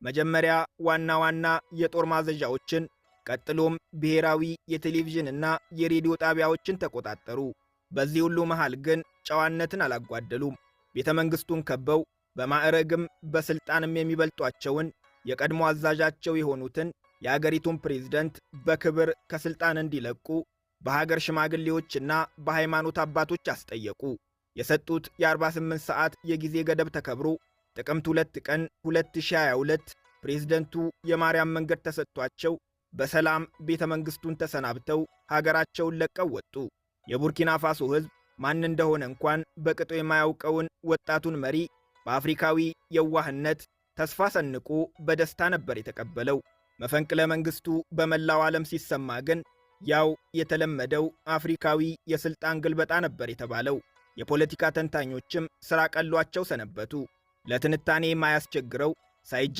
መጀመሪያ ዋና ዋና የጦር ማዘዣዎችን፣ ቀጥሎም ብሔራዊ የቴሌቪዥንና የሬዲዮ ጣቢያዎችን ተቆጣጠሩ። በዚህ ሁሉ መሃል ግን ጨዋነትን አላጓደሉም። ቤተ መንግሥቱን ከበው በማዕረግም በሥልጣንም የሚበልጧቸውን የቀድሞ አዛዣቸው የሆኑትን የአገሪቱን ፕሬዝደንት በክብር ከሥልጣን እንዲለቁ በሀገር ሽማግሌዎችና በሃይማኖት አባቶች አስጠየቁ። የሰጡት የ48 ሰዓት የጊዜ ገደብ ተከብሮ ጥቅምት 2 ቀን 2022 ፕሬዝደንቱ የማርያም መንገድ ተሰጥቷቸው በሰላም ቤተ መንግሥቱን ተሰናብተው ሀገራቸውን ለቀው ወጡ። የቡርኪና ፋሶ ሕዝብ ማን እንደሆነ እንኳን በቅጡ የማያውቀውን ወጣቱን መሪ በአፍሪካዊ የዋህነት ተስፋ ሰንቆ በደስታ ነበር የተቀበለው። መፈንቅለ መንግሥቱ በመላው ዓለም ሲሰማ ግን ያው የተለመደው አፍሪካዊ የሥልጣን ግልበጣ ነበር የተባለው። የፖለቲካ ተንታኞችም ሥራ ቀሏቸው ሰነበቱ። ለትንታኔ የማያስቸግረው ሳይጀ